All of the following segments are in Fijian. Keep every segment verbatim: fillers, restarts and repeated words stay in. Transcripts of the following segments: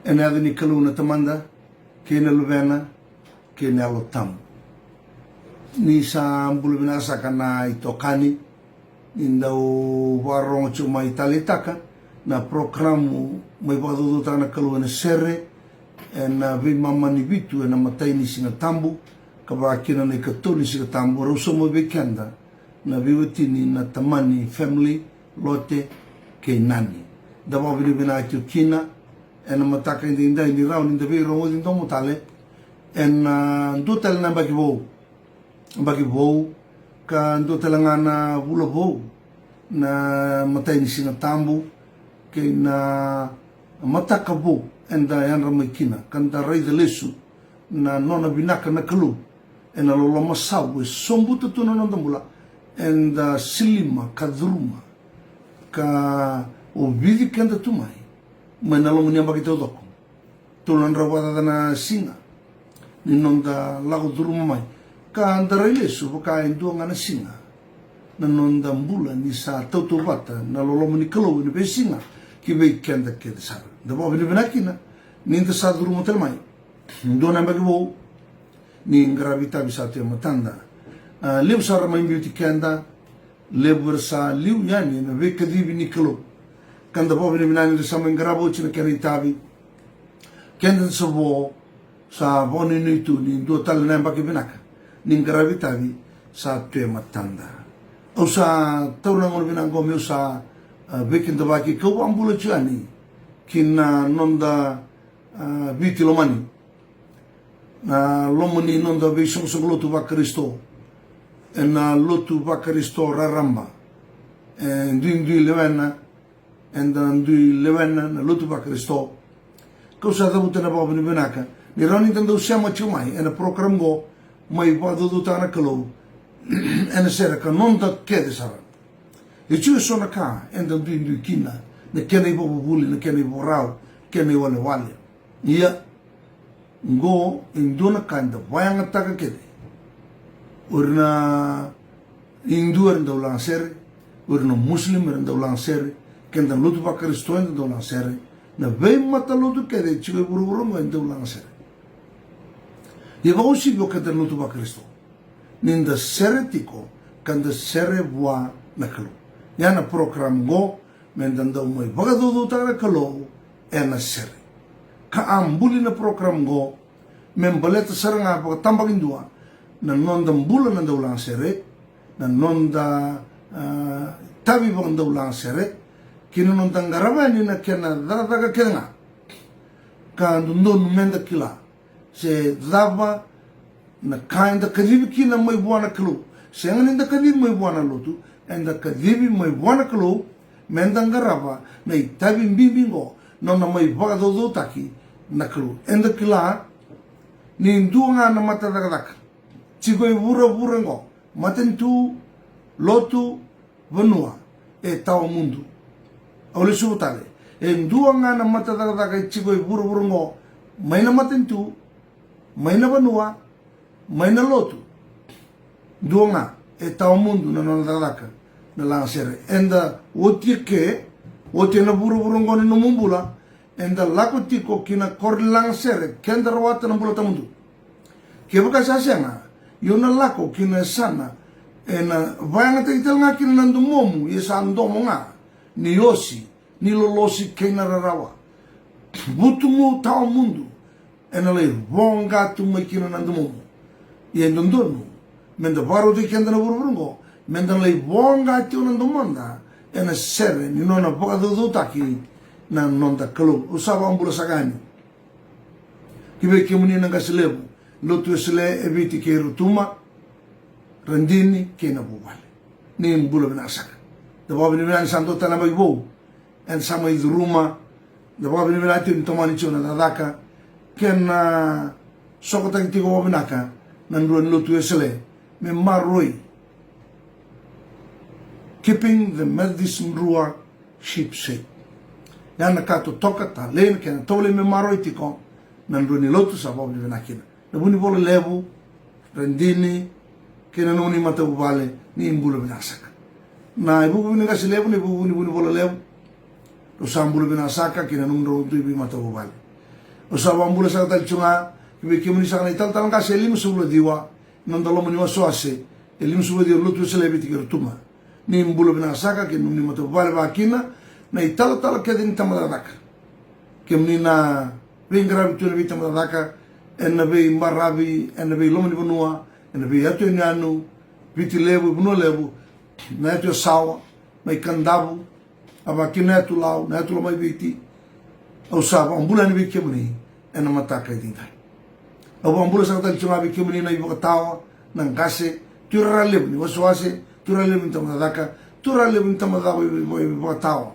Ena yaca ni Kalou na Tamada, kei na Luvena, kei na Yalo Tabu. Ni sa bula vinaka saka na itokani, ni dau vakarorogo tiko mai taleitaka na porokaramu mai vakacaucautaka na Kalou ena sere, ena veimama ni vitu ena imatai ni Siga Tabu, ka vaka kina na ikatolu ni Siga Tabu, rau sauma vei keda na veiwatini, na tamani, family, lote kei nani. Da vakavinavinaka tiko kina ena mataka edaidai ni rawa ni da veirogoci domo tale ena dua tale na yabaki vou. Yabaki vou, ka dua tale ga na vula vou, na imatai ni Siga Tabu kei na mataka vou eda yadra mai kina, ka da raica lesu na nona vinaka na Kalou ena loloma sau e sobuta tu na noda bula, eda silima ka curuma ka ovici keda tu mai, mai na loma ni yabaki taucoko. Tolu na drau vakacaca na siga ni noda lako curuma mai, ka da rai lesu vaka e dua ga na siga na noda bula ni sa tautauvata na loloma ni Kalou ena veisiga ki vei keda kece sara. Da vakavinavinaka kina ni da sa curuma tale mai dua na yabaki vou, ni qaravi itavi sa tu e matada. A, levu sara mai biuti keda, levu era sa liu yani ena veikacivi ni Kalou. Ka da vakavinavinaka ni ra sa mai qarava oti na kena itavi. Keda sa vo, sa vakanuinui tu ni dua tale na yabaki vinaka ni qaravi itavi sa tu e matada. Au sa taura na gauna vinaka oqo meu sa, a, veikidavaki kau vakabula tiko yani ki na noda, a, Viti lomani, na loma ni noda veisoqosoqo lotu vaKarisito, ena lotu vaKarisito raraba e duidui lewena, eda dui lewena na lotu vaKarisito. Kau sa cavuta na vakavinavinaka ni rawa ni da dau sema tiko mai ena program oqo, mai vakacaucautaka na Kalou ena sere ka noda kece sara. E tiko e so na ka eda duidui kina, na kena ivakavuvuli, na kena ivakarau, kena iwalewale. Ia, oqo e dua na ka eda vakayagataka kece. O ira na Hindu era dau lagasere, o ira na Muslim era dau lagasere, keda na lotu vaKarisito eda dau lagasere, na veimatalotu kece e tiko e vuravura oqo e dau lagasere. Ia vakauasivi o keda na lotu vaKarisito, ni da sere tiko ka da sere vua na Kalou. Ia na program oqo, me da dau mai vakacaucautaka na Kalou ena sere. Ka a buli na program oqo me baleta sara ga vakatabakidua na noda bula na daulagasere, na noda, a, tavi vakadaulagasere, kei na noda qarava yani na kena cakacaka kece ga. Ka dodonu me da kila se cava na ka eda kacivi kina mai vua na Kalou. Sega ni da kacivi mai vua na lotu, eda kacivi mai vua na Kalou me da qarava na itavi bibi oqo, nona mai vakacaucautaki na Kalou. Eda kila ni dua ga na mata cakacaka tiko e vuravura oqo, matanitu, lotu, vanua, e tawa mudu. Au lesuva tale, e dua ga na mata cakacaka e tiko e vuravura oqo, mai na matanitu, mai na vanua, mai na lotu. Dua ga, e tawa mudu na nona cakacaka na lagasere. Eda oti eke, oti ena vuravura oqo na nomu bula, eda lako tiko ki na koro ni lagasere, keda rawata na bula tawamudu. Kevaka sa sega, io na lako ki na yasana ena vakayagataki tale ga kina na domomu, ia sa domo ga ni osi, ni lolosi kei na rarawa. Vutugu tawamudu ena lai voqa tu mai kina na domomu. Ia e dodonu me da vakarautaki keda na vuravura oqo, me da lai voqa tiko na domoda ena sere ni nona vakacaucautaki na noda Kalou. Au sa vakabula saka yani ki vei kemuni na qase levu, lotu Wesele e Viti kei Rotuma, Radini kei na vuvale. Ni bula vinaka saka. Da vakavinavinaka ni sa dua tale na yabaki vou eda sa mai curuma. Da vakavinavinaka tiko ni tomani tiko na cakacaka, kei na sokotaki tiko vakavinaka na drua ni lotu Wesele me maroroi, keeping the Methodist Drua ship shape. Ya na ka totoka talei na kena tovolei me maroroi tiko na drua ni lotu. Sa vakavinavinaka kina na Vunivola Levu, Radini kei na nomuni matavuvale, ni bula vinaka saka. Na ivukevuke ni qase levu, na ivukevuke ni Vunivola Levu, rau sa bula vinaka saka kei na nomudrau dui veimatavuvale. Au sa vakabula saka tale tiko ga ki vei kemuni saka na italatala qase e limasagavulu ka ciwa, na noda loma ni wasewase e limasagavulu ka ciwa, Lotu Wesele e Viti kei Rotuma. Ni bula vinaka saka kei na nomuni matavuvale, vakakina na italatala kece ni tabacakacaka. Kemuni na veiqaravi tu ena veitabacakacaka, ena veibaravi, ena veiloma ni vanua, ena veiyatu yanuyanu, Viti Levu, Vanua Levu, na yatu Yasawa, mai Kadavu, a vakakina na yatu Lau, na yatu Lomaiviti. Au sa vakabula yani vei kemuni ena mataka edaidai. Au vakabula saka tale tiko ga vei kemuni na ivakatawa, na qase, tuirara levu ni wasewase, tuirara levu ni tabacakacaka, tuirara levu ni tabacakacaka, i, i, ivakatawa,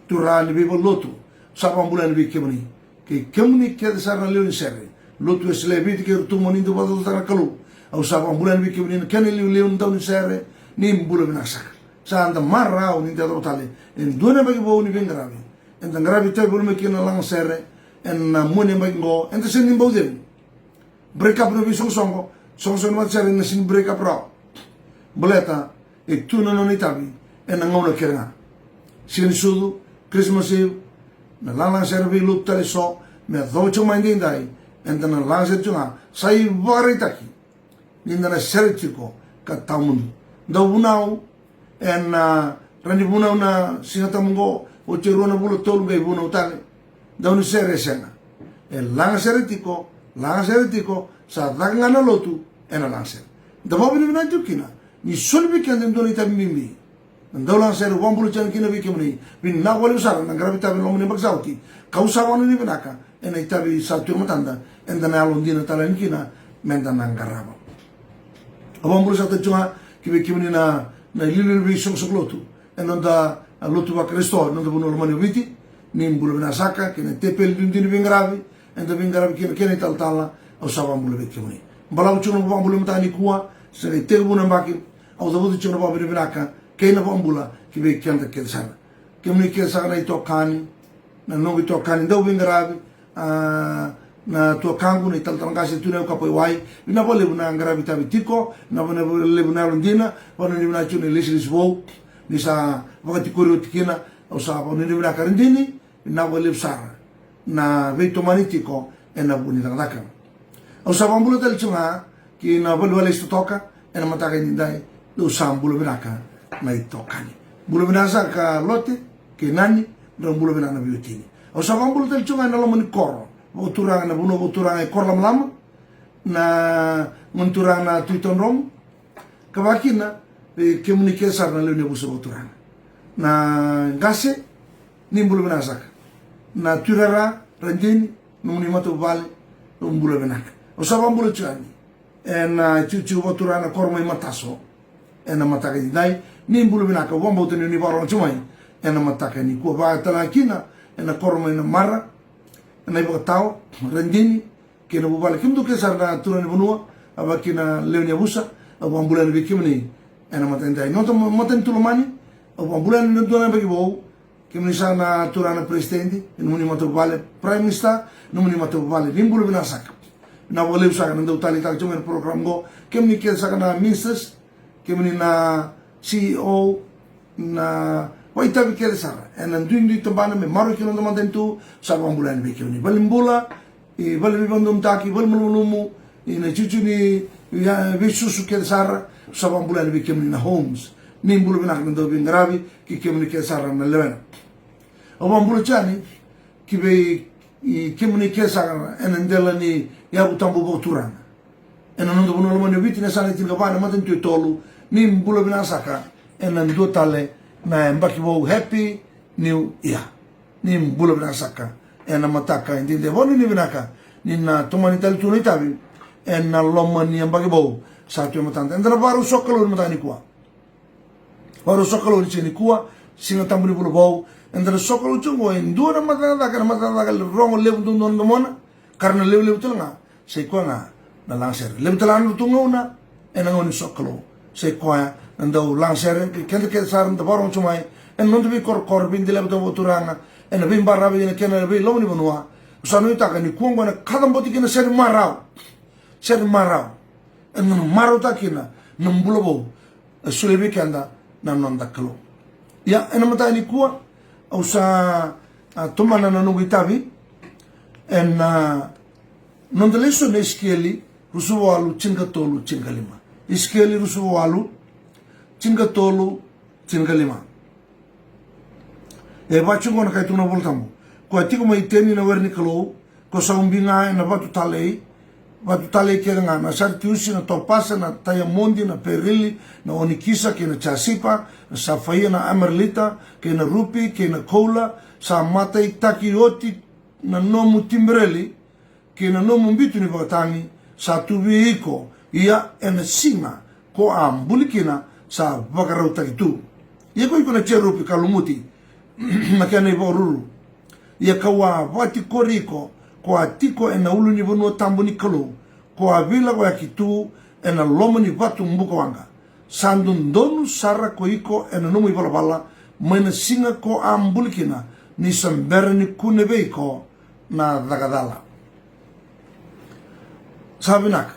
tuirara ni veivalelotu. Au sa vakabula yani vei kemuni, kei kemuni kece sara na lewe ni sere, Lotu Wesele e Viti kei Rotuma, ni dau vakacaucautaka na Kalou. Au sa vakabula yani vei kemuni na kena iliuliu na daunisere. Ni bula vinaka saka. Sa da marau ni da yacova tale e dua na yabaki vou ni veiqaravi. Eda qaravi tauvalume kina na lagasere ena mua ni yabaki oqo, eda sega ni bau cegu. Break up na veisoqosoqo, soqosoqo ni matasere ena sega ni break up rawa. Baleta e tu na nona itavi ena gauna kece ga. Siga ni Sucu, Christmas Eve, na lalagasere veilotu tale eso, me yacova tiko mai edaidai, eda na lagasere tiko ga. Sa ivakaraitaki ni da na sere tiko ka tawamudu. Dau vunau ena, ah, rawa ni vunau na Siga Tabu oqo, oti e rua na vula, tolu, qai vunau tale. Daunisere e sega. E lagasere tiko, lagasere tiko, sa caka ga na lotu ena lagasere. Da vakavinavinaka tiko kina ni soli vei keda e dua na itavi bibi. Na dau lagasere, vakabula tiko yani kina vei kemuni. Vinaka vakalevu sara na qaravi itavi ena loma ni yabaki sa oti. Kau sa vakanuinui vinaka ena itavi sa tu e matada, eda na yalodina tale yani kina meda na qarava. Au vakabula saka tale tiko ga ki vei kemuni na, na iliuliu ni veisoqosoqo lotu ena noda, ah, lotu vaKarisito ena noda vanua lomani o Viti. Ni bula vinaka saka kei na tepeli duidui ni veiqaravi eda veiqaravi kina, kei na italatala. Au sa vakabula vei kemuni. Balavu tiko na vakabula e mataka nikua, sa qai tekivu na yabaki. Au cavuta tiko na vakavinavinaka kei na vakabula ki vei keda kece sara. Kemuni kece saka na itokani, na noqu itokani dau veiqaravi, ah, na tuakaqu na italatala qase Tui Nayaukapo e Wai. Vinaka vakalevu na qaravi itavi tiko, vinaka vakalevu na yalodina. Vakanuinui vinaka tiko na ilesilesi vou ni sa vakatikori oti kina. Au sa vakanuinui vinaka, Radini. Vinaka vakalevu sara na veitomani tiko ena vuku ni cakacaka. Au sa vakabula tale tiko ga ki na valeniwalesi totoka ena mataka edaidai. Dou sa bula vinaka na itokani. Bula vinaka saka Lote kei Nani, drau bula vinaka na veiwatini. Au sa vakabula tale tiko ga ena loma ni koro vakaturaga, na vanua vakaturaga e Korolamalama, na gone turaga na Tui Taudromu, ka vakakina vei kemuni kece sara na lewe ni yavusa vakaturaga. Na qase, ni bula vinaka saka. Na tuirara, Radini, nomuni matavuvale, dou bula vinaka. Au sa vakabula tiko yani ena itikotiko vakaturaga na koro mai Mataso ena mataka edaidai. Ni bula vinaka, au vakabauta ni o ni vakarorogo tiko mai ena mataka nikua. Vaka tale ga kina ena koro mai Namara, ena ivakatawa, Radini, kei na vuvale, kemudou kece sara na turaga ni vanua, a vakakina na lewe ni yavusa. Au vakabula yani vei kemuni ena mataka edaidai. Noda matanitu lomani, au vakabula yani ena dua na yabaki vou. Kemuni saka na turaga na peresitedi, nomuni matavuvale, Prime Minister, nomuni matavuvale, ni bula vinaka saka. Vinaka vakalevu saka na dau taleitaka tiko mai na program qo. Kemuni kece saka na ministers, kemuni na C E O, na vakaitavi kece sara ena duidui tabana me maroroi kina noda matanitu. Sa vakabula yani vei kemuni, valenibula, i vale ni veivakadodonutaki, vale ni malumalumu, i na itikotiko ni, i, a, veisusu kece sara. Sa vakabula yani vei kemuni na homes. Ni bula vinaka na dau veiqaravi, kei kemuni kece sara na lewena. Au vakabula tiko yani ki vei, i, kemuni kece sara ena dela ni yavu tabu vakaturaga ena noda vanua lomani o Viti, na yasana e tinikava, na matanitu e tolu. Ni bula vinaka saka ena dua tale na yabaki vou. Happy New Year. Ni bula vinaka saka ena mataka edaidai. Vakanuinui vinaka ni na tomani tale tu na itavi ena loma ni yabaki vou sa tu e matada. Eda na vakarau sokalou ena mataka nikua. Vakarau sokalou ena siga nikua, Siga Tabu ni vula vou. Eda na sokalou tiko oqo e dua na matacakacaka, na matacakacaka rogo levu duadua na domona, ka ra na levulevu tale ga, sa i koya ga na lagasere. Levu tale ga na nodratou gauna ena gauna ni sokalou, sa i koya na dau lagasere. Kei keda kece sara da vakarorogo tiko mai ena noda veikorokoro, veidelave tabu vakaturaga, ena veibaravi, ena kena veiloma ni vanua. Au sa nuitaka nikua oqo ena kacabote kina na sere marau. Sere marau. Eda na marautaka kina na bula vou e solia vei keda na noda Kalou. Ia, ena mataka nikua, au sa, a, tomana na noqu itavi Ena noda lesoni na Isikeli ruasagavulu ka walu, tinikatolu, tinikalima. Isikeli ruasagavulu ka walu, tinikatolu, tinikalima. E vaka oqo na ka e tukuna na iVolatabu: Ko a tiko mai Iteni na were ni Kalou, ko sa ubi ga ena vatu talei, vatu talei kece ga, na saritiusi, na topasa, na taiamodi, na perili, na onikisa, kei na jasipa, na safaia, na emeralita, kei na rupi, kei na koula. Sa mataitaki oti na nomu tibereli kei na nomu bitu ni vakatagi, sa tu vei iko. Ia ena siga ko a buli kina, sa vakarautaki tu. Ia ko iko na jerupi ka lumuti na kena ivakaruru. Ia ka'u a vakatikori iko, ko a tiko ena ulunivanua tabu ni Kalou, ko a veilakoyaki tu ena loma ni vatu bukawaqa. Sa dodonu sara ko iko ena nomu ivalavala mai na siga ko a buli kina, ni sa bera ni kune vei iko na caka cala. Sa vinaka.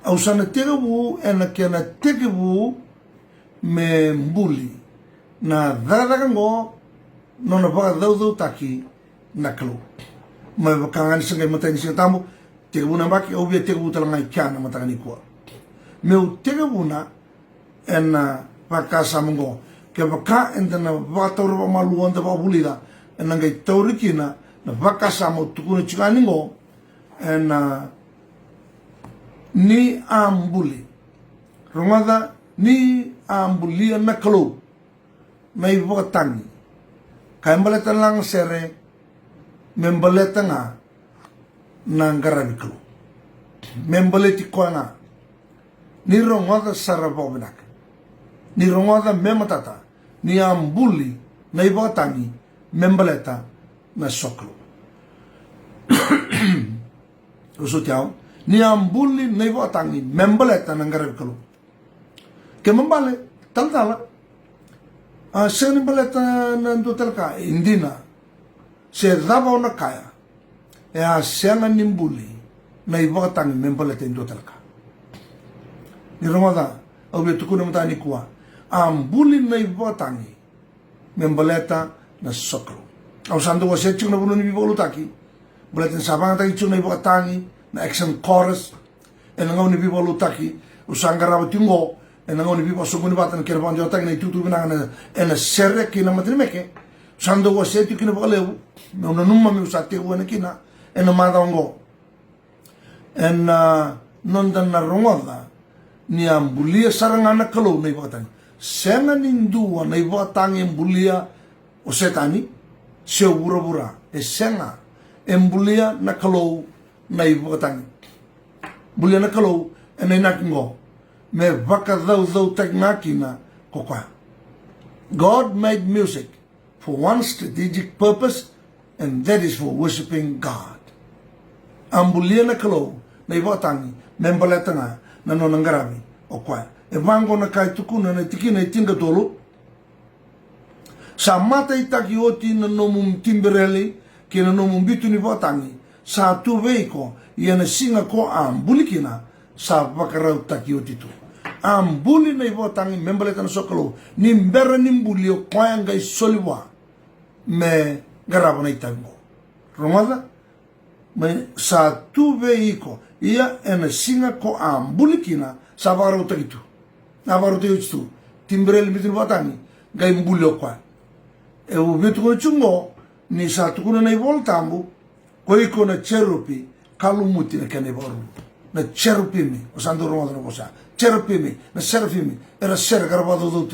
Au sa na tekivu ena kena tekivu me buli na cakacaka oqo, nona vakacaucautaki na Kalou. Me vaka ga ni sa qai matai ni Siga Tabu, tekivu na yabaki, au via tekivu tale ga i kea na mataka nikua. Meu tekivuna ena vakasama oqo. Kevaka eda na vakataura vakamalua, eda vakavulica, ena qai tauri kina na vakasama au tukuna tiko yani oqo. Ena, ni a buli. Rogoca, ni a bulia na Kalou na ivakatagi, ka e baleta na lagasere, me baleta ga na qaravi Kalou. Me baleti koya ga. Ni rogoca sara vakavinaka. Ni rogoca me matata. Ni a buli na ivakatagi me baleta na sokalou. Au soti au. Ni a buli na ivakatagi me baleta na qaravi Kalou. Ke me bale, talatala, a sega ni baleta na dua tale ka, e dina. Se cava o na kaya, e a sega ni buli na ivakatagi me baleta e dua tale ka. Ni rogoca, au via tukuna mataka nikua, a buli na ivakatagi me baleta na sokalou. Au sa dau wasea tiko na vanua ni veivakalotutaki. Baleta ni sa vakayagataki tiko na ivakatagi, na action chorus. Ena gauna ni veivakalotutaki au sa qarava tiko oqo, ena gauna ni veivakasoqoni vata, na kena vakadewataki na itukutuku vinaka, ena sere kei na matanimeke. Au sa dau wasea tiko kina vakalevu, meu nanuma meu sa tekivu yani kina ena macawa oqo. Ena, a, noda na rogoca ni a bulia sara ga na Kalou na ivakatagi. Sega ni dua na ivakatagi e bulia o Setani se o vuravura. E sega. E bulia na Kalou na ivakatagi. Bulia na Kalou ena inaki oqo, me vakacaucautaki ga kina ko koya. God made music for one strategic purpose, and that is for worshiping God. A bulia na Kalou na ivakatagi me baleta ga na nona qaravi o koya. E vaqo na ka e tukuna na tikina e tinikatolu: Sa mataitaki oti na nomu tibereli kei na nomu bitu ni vakatagi, sa tu vei iko, ia na siga ko a buli kina, sa vakarautaki oti tu. A buli na ivakatagi me baleta na sokalou, ni bera ni buli o koya qai soli vua me qarava na itavi oqo. Rogoca, me sa tu vei iko, ia ena siga ko a buli kina, sa vakarautaki tu. A vakarautaki oti tu. Tibereli, bitu ni vakatagi, qai buli o koya. E, au via tukuna tiko oqo, ni sa tukuna na iVola Tabu, ko iko na jerupi ka lumuti na kena ivakaruru. Na jerupimi, o sa dau rogoca na vosa. Jerupimi, na serafimi, era sere ka ra vakacaucau,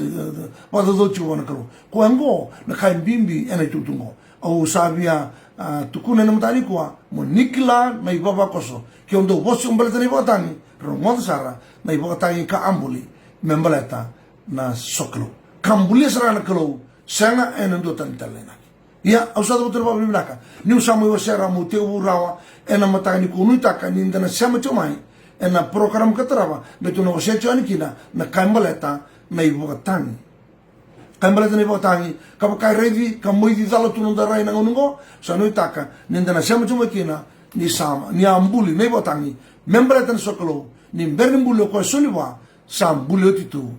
vakacaucau tiko vua na Kalou. Koya oqo na ka e bibi ena itukutuku oqo. Au sa via, a, tukuna ena mataka nikua, mo ni kila na ivavakoso. Ke o dau vosa tiko baleta na ivakatagi, rogoca sara na ivakatagi ka a buli me baleta na sokalou. Ka bulia sara na Kalou, sega ena dua tani tale na inaki. Ia, au sa cavuta na vakavinavinaka niu sa mai wasea rawa, meu tekivu rawa ena mataka nikua. Nuitaka ni da na sema tiko mai ena program ka tarava, me tou na wasea tiko yani kina na ka e baleta na ivakatagi. Ka e baleta na ivakatagi, ka vaka e raici ka moici cala tu noda rai na gauna oqo, sa nuitaka ni da na sema tiko mai kina, ni sa, ni a buli na ivakatagi me baleta na sokalou, ni bera ni buli o koya soli vua, sa buli oti tu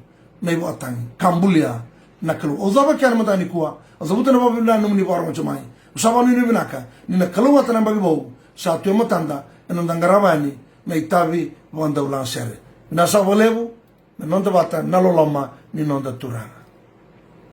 na ivakatagi ka bulia na Kalou. Au cava kea na mataka nikua, au cavuta na vakavinavinaka nomuni vakarorogo tiko mai. Au sa vakanuinui vinaka ni na kalougata na yabaki vou sa tu e matada, ena noda qarava yani na itavi vakadaulagasere. Vinaka saka vakalevu, na noda vata na loloma ni noda Turaga.